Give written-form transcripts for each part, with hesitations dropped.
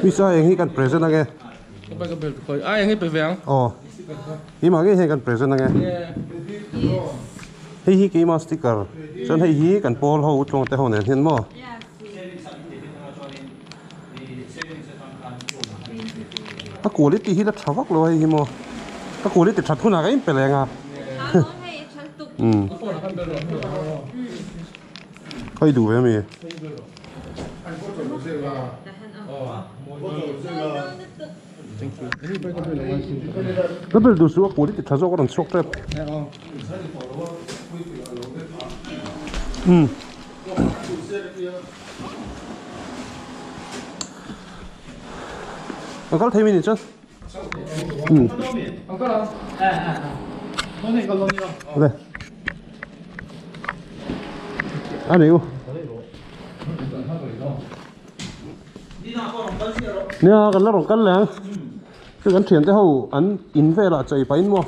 Miss a eng hi kan present ange. A eng hi pe ve ang. Aw. Keimah ngei hian kan present ange. Hei hi keimah sticker. Chuan hei hi kan pawl ho tluang te ho nen hian maw. A quality hi la tha vak lo a hei hi maw. A quality that hunah ka inpe leng a. Umm. Hei duh ve ami. La bel duh suh a quality tha zawk a rawn chhuak tep. Umm. An kal thei mi ni chuan. Umm. Le. A nei u. Nia kan la rawn kal leh ang. Chu kan thiante ho an in velah chei pahin maw.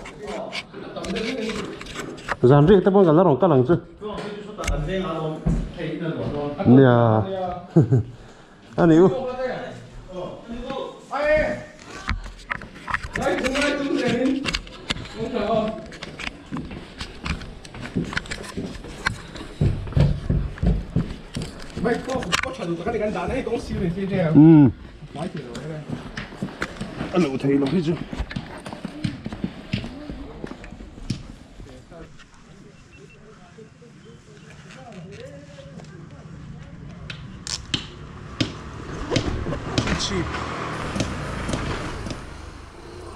Zan riak te pawh kan la rawn kal ang chu. Nia a ni u. Umm. A lo thei lo hi chu.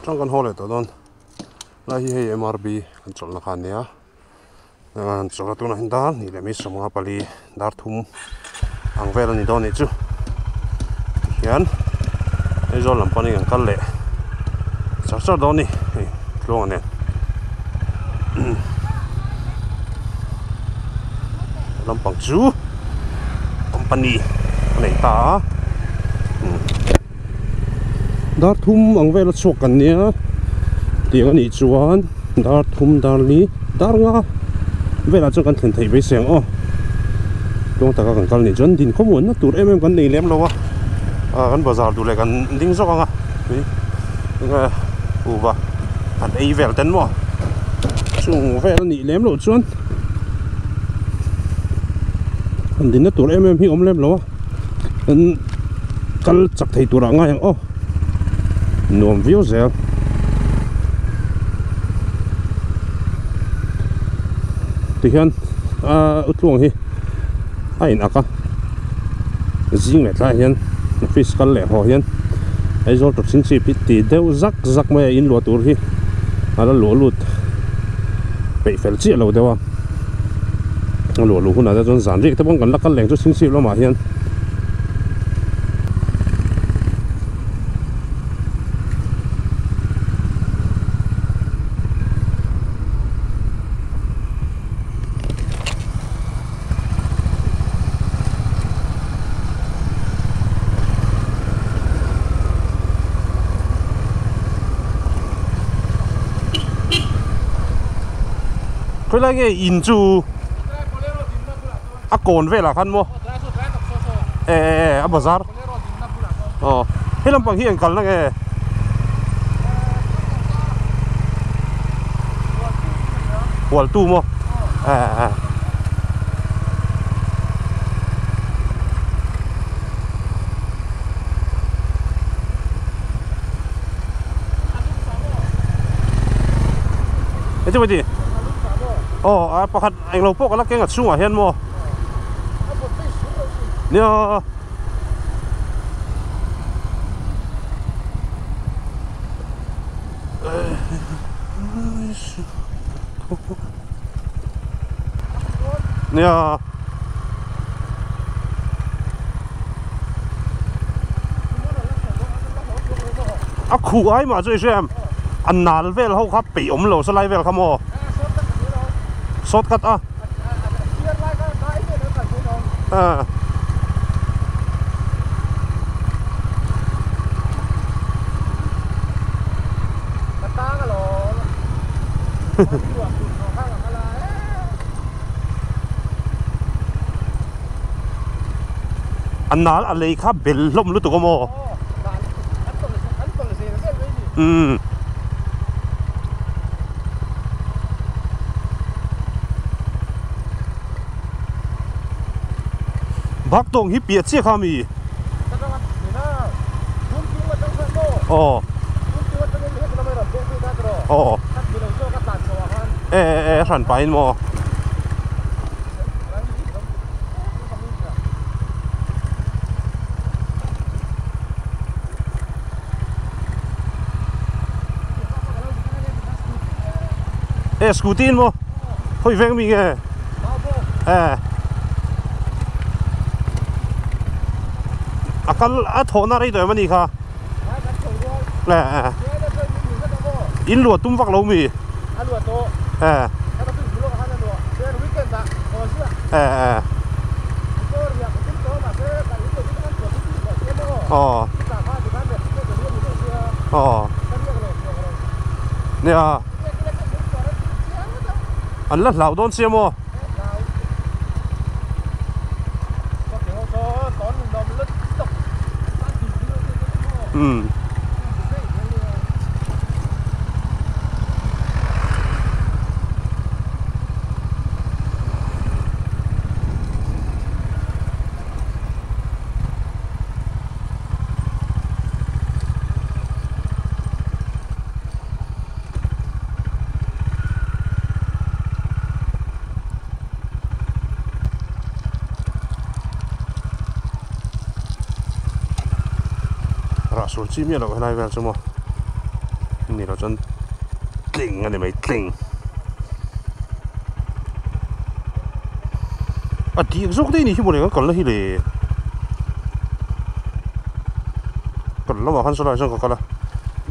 Tang kan haw leh tawh dawn lai hi hei M_R_B kan chawlhna kha a nia an chawlh a tunah hian dar hnih leh mi sawmnga pali dar thum ang vel a ni dawn anih chu tihian Aizawl lam panin an kal leh char char dawn a ni hei tluanga nen lampang chu company a nei ta a dar thum ang vel a chhuak kan nia tiang a nih chuan dar thum dar li dar nga velah chuan kan thlen theih mai se ang aw tluang taka kan kal nih chuan din khawmuanna tur em em kan nei lem lo a ah kan bazar duh leh kan ding zawk ang a enge uva an ei vel ten maw chung vel a nih lem loh chuan an dinna tur em em hi awm lem lo a an kal chak thei turah ngai ang aw nuam viau zel tihian a utluang hi a in ak a zing leh tlaiah hian office kal leh haw hian Aizawl to chhingchhip hi ti deuh zak zak mai a in luah tur hi a la luah lut peih fel chiah lo deuh a a luah luh hunah te chuan zan riak te pawh kan la kal leng chu chhingchhip lamah hian. Khawilai nge in chu a kawn velah khan maw e e a bazar aw he lampang hi eng kalna nge. Hualtu maw eh eh Eng chu ti aw a pakhat englo pawh ka la keng a chhungah hian maw nia. Nia a khuh ai mah chu i hria em a nal vel ho kha peih awm lo sa lai vel kha maw shortcut a a. A nal a lei kha bel hlawm lutuk a maw? Umm. Bak tawng hi piah chiah kha mi? Aw. Aw. E e e hran pahin maw? E scooty in maw khawi veng mi nge e a kal a thawhna rei tawh em ani kha e e in luah tum vak lo mi e e e aw aw nia an la hlau dawn sia maw umm Rah sur chi miah loh helai vel chu maw ni lo chuan tling a ni mai tling a dik zawk daih ni hi mawle kan kalna hi le kan lamah khan sawlai chuan ka kal a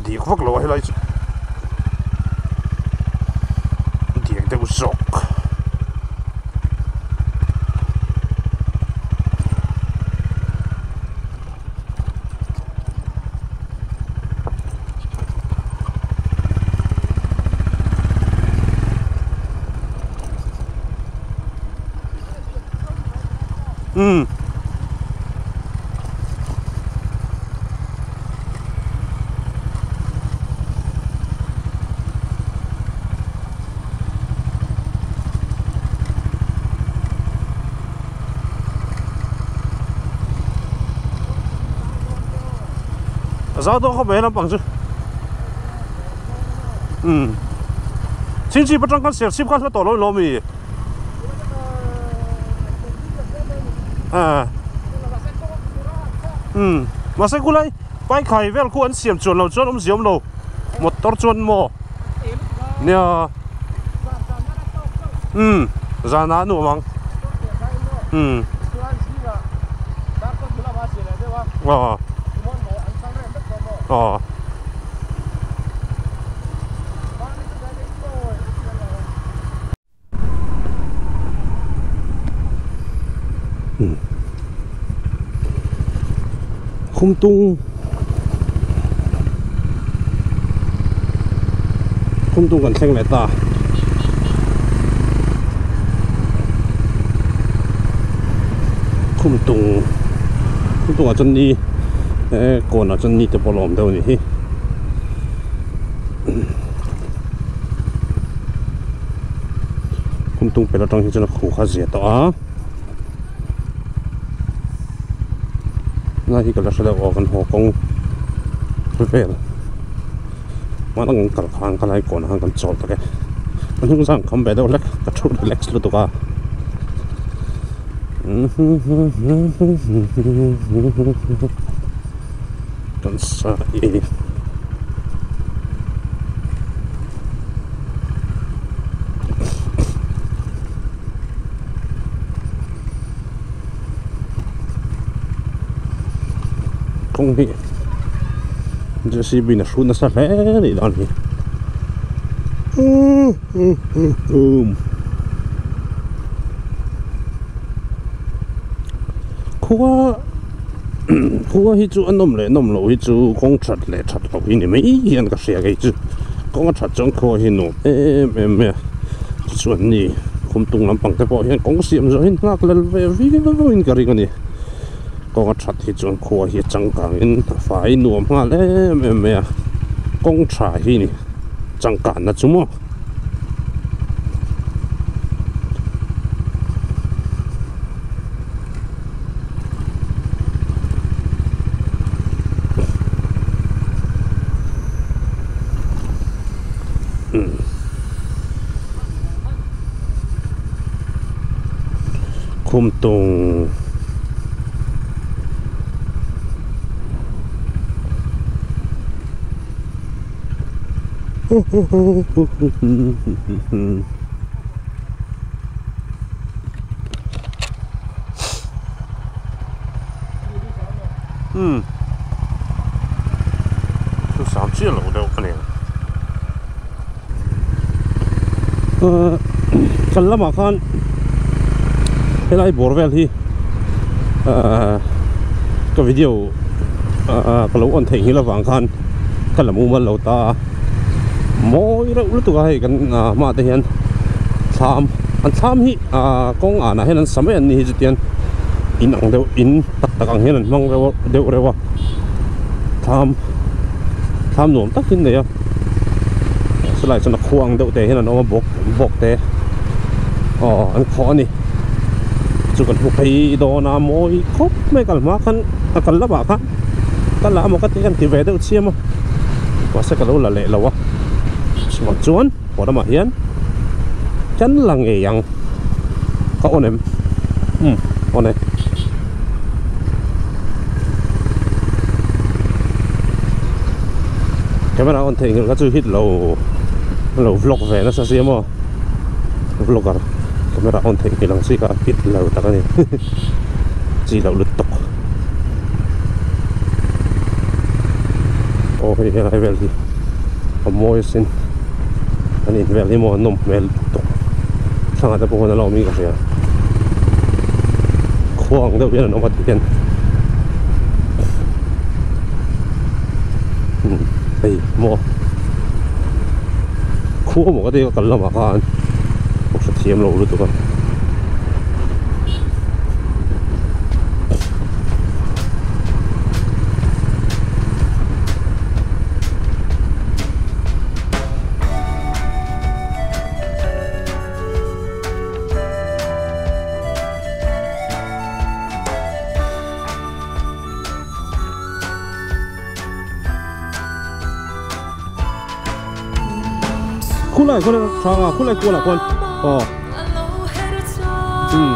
dik vak lo a helai chu dik deuh zawk. Umm. A zau dawn khawp mai lampang chu. Umm. Chingchip atang khan serchhip khan hla tawh lo ilo mi? Umm mahse khulai paikhai vel khu an siam chuan lo chuan awmzia awm lo motor chuan maw nia umm zan ah a nuam ang umm aw aw. Khumtung Khumtung kan thleng leh ta Khumtung Khumtung ah chuan ni eh kawn ah chuan ni te pawh a awm deuh a nih hi. Khumtung pel atang hi chuan a khu kha zia tawh a lai hi ka la hre deuh aw kan haw kawng vel hmanah kan kal khan ka lai kawnah khan kan chawl tak e ka hnung zang kham ve deuh hlek ka thu relax lutuk a kan sa e. Kawng hi JCB in a hrut nasa hle a nih dan hi khua khua hi chu a nawm leh nawm loh hi chu kawng that leh that loh hi ni mai hian ka hria kei chu kawng a that chuan khua hi nuam em em mai a tichuan ni khumtung lampang te pawh hian kawng siam zawh hi nghak lel ve viau in ka ring a ni. Kawng a that hi chuan khua hi a changkang in a fai nuam nghal em em mai a kawng tha hi ni changkan na chu maw. Khum tung chu sam chiah lo deuh a ni kan lamah khan helai bawr vel hi ka video ka lo on theih nghil avang khan ka la mumal lo ta a mawi reuh lutuk a hei kan hmaah te hian thlam an thlam hi kawng anah hian an sa mai an ni hi chutiang in ang deuh in tak tak ang hian an hmang reuh deuh reuh a thlam thlam nuam tak hi an nei a chulai chuan a khua ang deuh te hian an awm a bawk bawk te aw an khawh a ni chu kan hmu phei dawn a mawi khawp mai kal hma khan a kal lamah khan ka la amaw ka ti kan ti ve deuh chiam a mahse ka lo la leh lo a chuvang chuan haw lamah hian kan la ngei ang ka on em umm on e. Camera on theih nghilh kha chu hit lo lo vlog ve nasa si emaw vlogger camera on theih nghilh ang chi kha hit lo tak a ni chi loh lutuk aw hei helai vel hi a mawi asin an in vel hi maw a nawm hmel lutuk thlang ah te pawh hian a la awm in ka hria khua ang deuh hian an awm a tih hian hei maw khua maw ka ti a kal lamah khan ka hrethiam lo lutuk a. Khulai khuan a hrang a khulai kualah khuan aw umm.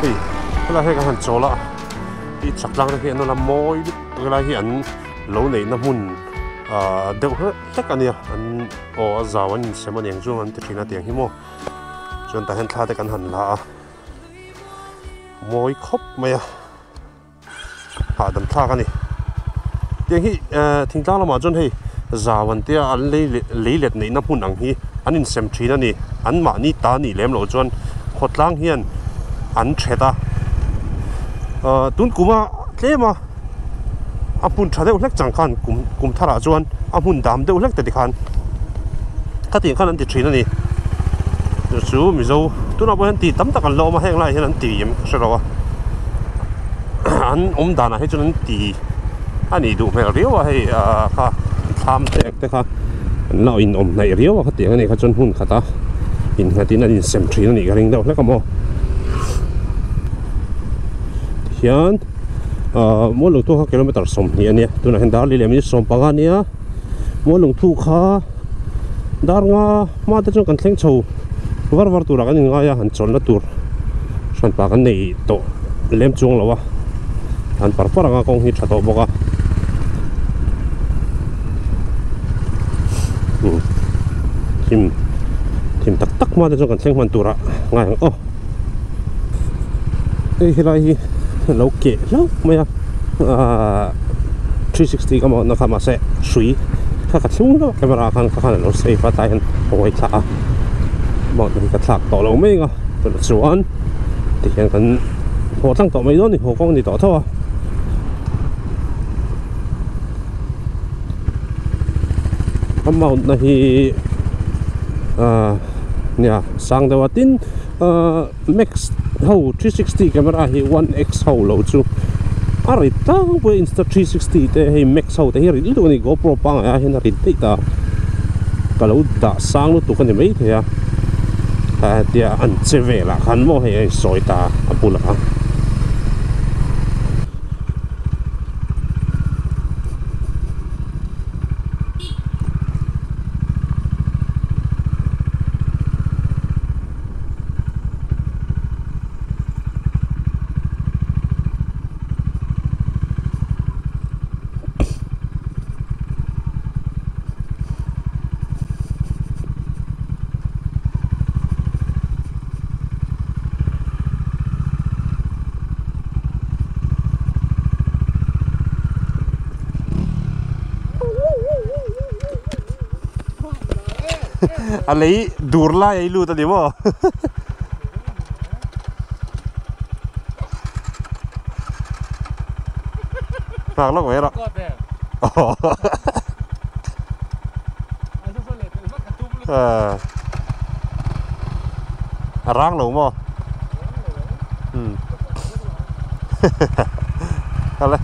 Hei helai hi kan han chawl a i chak tlang te hi an la mawi lutuk helai hi an lo neihna hmun. Deuh hlek a nia an aw a zau an insem a niang chu an ti thin a tiang hi maw chuan tah hian thla te kan han la a mawi khawp mai a hahdam thlak a ni tiang hi thingtlang lamah chuan hei zau an tia an lei lei let neihna hmun ang hi an insem thin a ni an mahni ta nih lem loh chuan khawtlang hian an that a tun kuma tlem a. A hmun tha deuh hlek chang khan kum kum tharah chuan a hmun dam deuh hlek te tikhan khatiang khan an ti thin a ni chu chu mizo tunah pawh hian ti tam tak an la awm a heng laiah hian an ti em ka hre lo a an awm danah hi chuan an ti a nih duh hmel riau a hei ah kha thlam te te kha an la in awm hnaih riau a khatiang a nih kha chuan hmun khata innghatin an insem thin a nih ka ring deuh hlek a maw tihian. Ahh Muallungthu kha kilometer 20 a nia tunah hian dar leh minute 15 a nia Muallungthu kha dar nga hma te chuan kan thleng chho var var turah kan inngai a han chawlhna tur hranpa kan nei tawh lem chuang lo a han par par anga kawng hi tha tawh bawk a umm thim thim tak tak hma te chuan kan thleng hman turah ngai ang aw. Hei helai hi lo keh hlauh mai a ahh 360 ka mawhna kha mahse hrui kha ka thlung hlauh a camera khan kha khan a lo save a tlai hian ka hawi thla a mount hi ka thlak tawh lo mai ang a tunah chuan tihian kan haw tlang tawh mai dawn a ni haw kawng a ni tawh tho a. A mount na hi ahh nia sang deuh a tin ahh max ho 360 camera hi 1x ho lo chu a rit tlangpui a insta 360 te hei max ho te hi a rit lutuk a ni gopro pangngai ah hian a rit daih ta ka lo dah sang lutuk a ni maithei a hetia an che velah khan maw hei a insawi ta a bulah. A lei dur lai a i lut a ni maw nghak lawk mai rawh a rang lo maw. Kal e.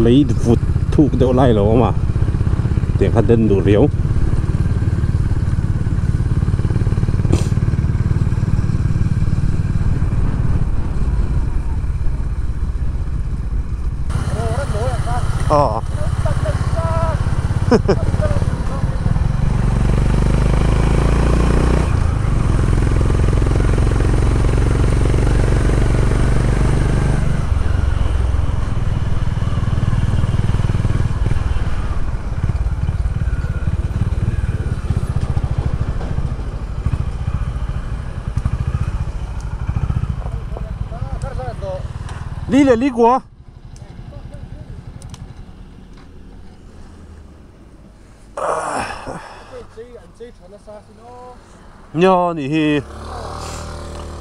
Lei vut thuk deuh lai lo awm a tiang kha den duh riau. Ờ. Li leh li kua. Nia nih hi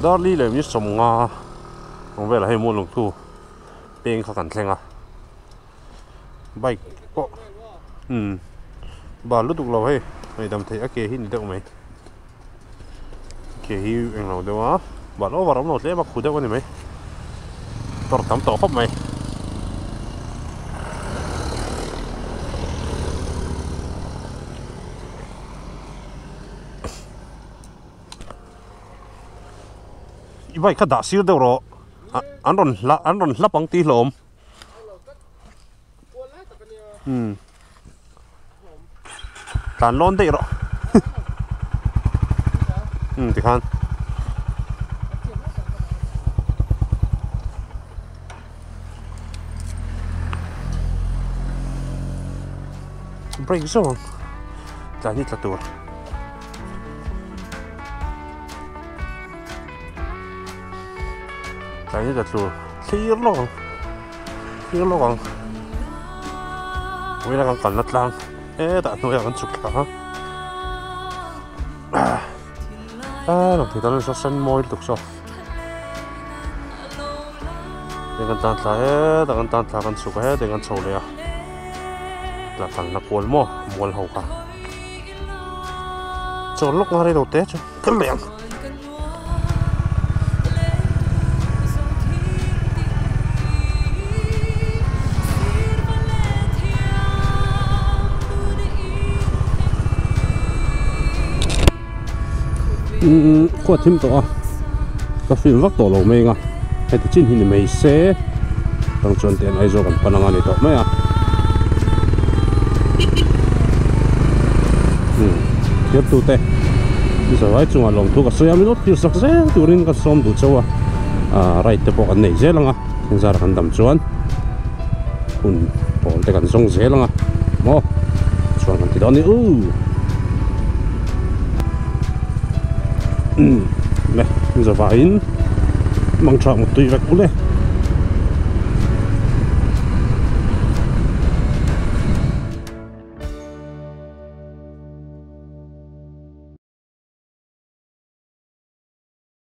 dar li leh mi 50 ang velah hei mual lungthu peng kha kan thleng a bike pawh umm bal lutuk lo hei ngaihdam theih a ke hi ni deuh mai. Ke hi englo deuh a bal over awm lo tlem a khu deuh a ni mai tawrh tam tawh khawp mai. I bike kha dah sir deuh rawh an rawn hla an rawn hlap ang tih hlawm. Umm tlan lawn daih rawh. Umm tikhan. Break zawk ang tlai ni tla tur. Tlai ni tla tur thlir lawk ang thlir lawk ang vawiin a kan kalna tlang hetah hnuaiah kan chhuk thla a. Ah lang thei tan sen mawi lutuk saw hei kan tan thla hetah kan tan thla kan chhuk a hetah kan chho leh a tah kalna kual maw mual ho kha chawl lawk nga reilo te chu kal leh ang. Umm khua thim tawh a ka feel vak tawh lo mai ang a heti chin hi ni mai se tang chuan ten Aizawl kan pan anga ni tawh mai a umm thirtu te zavai chungah lawmthu ka sawi a min awt sak zel turin ka sawm duh chauh a ah ride te pawh kan nei zel ang a zar kan dam chuan hun pawl te kan zawng zel ang a maw chuan kan ti dawn a ni u le zavaiin mang tha mut tui vek ule.